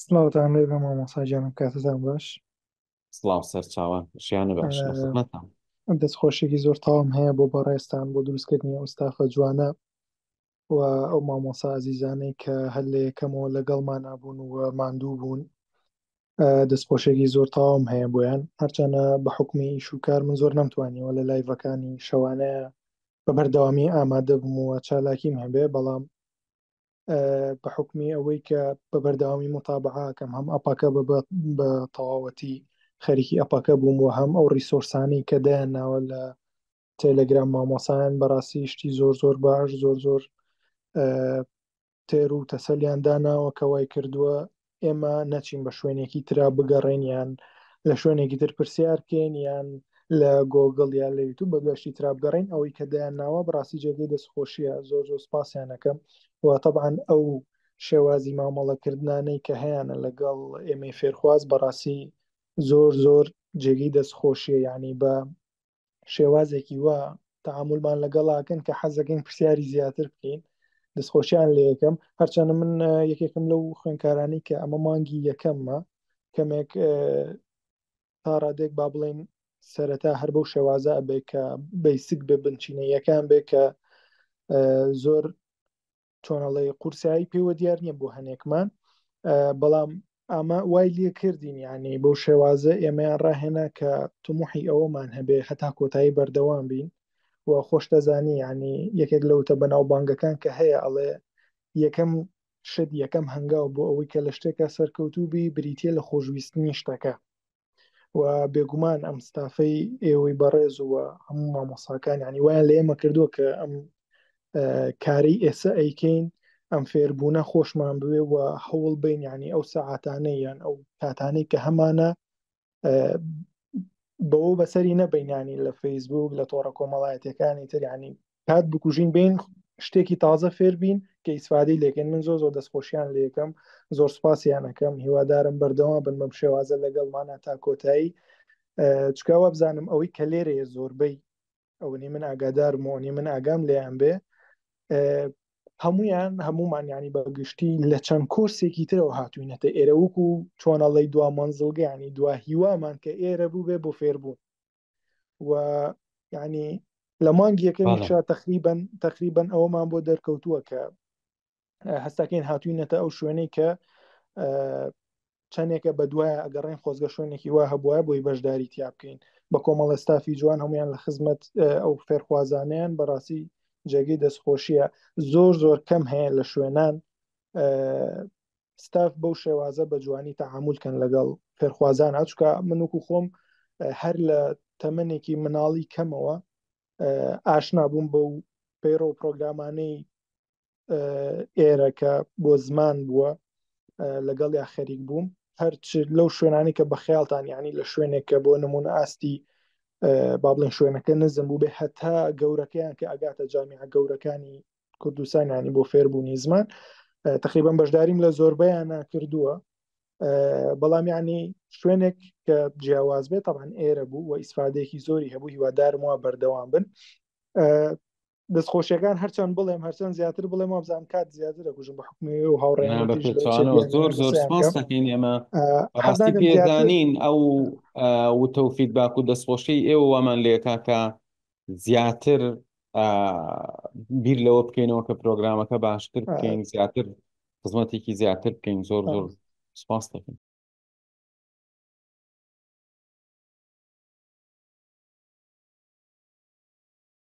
سڵاوتان لێ بێ مامۆستا گیانم کاتتان باش. سڵاو سەرچاوان ژیانە باش لە خزمەتان. دەستخۆشیەکی زۆر تەواوم هەیە بۆ بەڕێزتان بۆ دروستکردنی ئەو ستافە جوانە و ئەو مامۆسا ئازیزانەی کە هەر لە یەکەمەوە لەگەڵمانا بوون و ماندوو بوون. دەستخۆشیەکی زۆر تەواوم هەیە بۆیان هەرچەنە بە حکومی ئیش و کار من زۆر نەمتوانیەوە لە لایڤەکانی شەوانەیە بە بەردەوامی ئامادە بم و چالاکیم هەبێ بەڵام بە حکومی ئەوەی کە بە بەردەوامی متابعاکەم هەم ئەپەکە بە تەواوەتی خەریکی ئەپەکە بووم و هەم ئەو ڕیسۆرسانەی کە دایان ناوە لە تێلێگرام مامۆسایان بەڕاستی شتی زۆر زۆر باش زۆر زۆر تێر و تەسەلیان داناوە کە وای کردووە ئێمە نەچین بە شوێنێکی ترا بگەڕێن یان لە شوێنێکی تر پرسیار بکەین یان لە گۆگڵ یان لە یوتوب بە دوای شتی ترا بگەڕێین ئەوەی کە دایان ناوە بەڕاستی جێگەی دەستخۆشیە زۆر زۆر سپاسیان ئەکەم و تەبعەن ئەو شێوازی مامەڵەکردنانەی کە هەیانە لەگەڵ ئێمەی فێرخواز بەڕاستی زۆر زۆر جێگەی دەستخۆشیە یعنی بە شێوازێکی وا تەعامولمان لەگەڵاکەن کە حەزەکەین پرسیاری زیاتر بکەین دەستخۆشیان لێ یەکەم هەرچەندە من یەکێکم لەو خوێنکارانی کە ئەمە مانگی یەکەممە کەمێک تا ڕادێک با بڵێن سەرەتا هەر بەو شێوازە ئەبێ کە basic بێ بنچینە یەکان بێ کە زۆر چۆنەڵێ قورسایی پێوە دیار نییە بۆ هەنێکمان بەڵام ئەمە وای لێ کردین یعنی بەو شێوازە ئێمەیان ڕاهێنا کە تموحی ئەوەمان هەبێ هەتا کۆتایی بەردەوام بین و خۆشتەزانی یعنی یەکێک لەوتە بەناوبانگەکان کە هەیە ئەڵێ یەکەم شت یەکەم هەنگاو بۆ ئەوەی کە لە شتێکە سەرکەوتوو بی بریتە لە خۆشویستنی شتەکە و بێگومان ئەم ستافەی ئێوەی بەڕێز و هەموو مامۆساکان ینی وایان لە ئێمە کردووە کە ئەم کاری ئێستا ئەیکەین ئەم فێربوونە خۆشمان بوێ و هەوڵ بین ینی ئەو سەعاتانەی یان ئەو کاتانەی کە هەمانە بەوە بەسەری نەبینانی لە فەیسبوک لە تۆڕە کۆمەڵایەتەکانی تر ینی کات بکوژین بین شتێکی تازە فێربین کە ئیسفادەی لێکەین من زۆر زۆر دەستخۆشیان لەکەم زۆر سپاسیانەکەم هیوادارم بەردەوام بن بەم شێوازە لەگەڵمانە تا کۆتایی چکە وابزانم ئەوەی کە لێرەیە زۆربەی ئەوەنی من ئاگادارم و ئەوەنی من ئاگام لێیان بێ هەمویان هەمومان ینی بە گشتی لە چەند کۆرسێکی ترەوە هاتوینەتە ئێرە وەکو چۆنەڵی دوا مەنزڵگەیانی دوا هیوامان کە ئێرە بوو بێ بۆ فێربوون و یعنی لە مانگ یەکەمیشا تقریبا تقریبا ئەوەمان بۆ دەرکەوتووە کە هەستەکەین هاتوینەتە ئەو شوێنەی کە چەندێکە بە دوایە ئەگەڕێن خۆزگە شوێنێکی وا هەبووە بۆی بەشداری تیا بکەین بە کۆمەڵە ستافی جوان هەمویان لە خزمەت ئەو فێرخوازانیان بەڕاستی جێگەی دەستخۆشیە زۆر زۆر کەم هەیە لە شوێنان ستاف بەو شێوازە بە جوانی تەعامول کەن لەگەڵ فێرخوازان ئەچکە من وەکو خۆم هەر لە تەمەنێکی مناڵی کەمەوە ئاشنا بووم بەو پەیڕە و پرۆگرامانەی ئێرە کە بۆ زمان بووە لەگەڵ یا خەریک بووم هەرچ لەو شوێنانی کە بە خەیاڵتان یعنی لە شوێنێک کە بۆ نمونە ئاستی با بڵێن شوێنەکە نزم بوو بێ هەتا گەورەکەیان کە ئەگاتە جامیعە گەورەکانی کوردستان ینی بۆ فێربوونی زمان تقریبا بەشداریم لە زۆربەیانە کردووە بەڵام ینی شوێنێک کە جیاواز بێت تەبعەن ئێرە بوو و ئیسفادەیەکی زۆری هەبوو هیوادارم وا بەردەوام بن دەستخۆشیەکان هەرچەند بڵێم هەرچەند زیاتر بڵێم وابزانم کات زیاتر دەکوژم بە حکومی و هاوڕێیان زۆر زۆر سپاس دەکەین ئێمە ڕاستی پێزانین ئەو وتە و feedback و دەستخۆشی ئێوە وامان لێکا کە زیاتر بیر لەوە بکەینەوە کە پرۆگرامەکە باشتر بکەین زیاتر خزمەتێکی زیاتر بکەین زۆر زۆر سپاس دەکەین.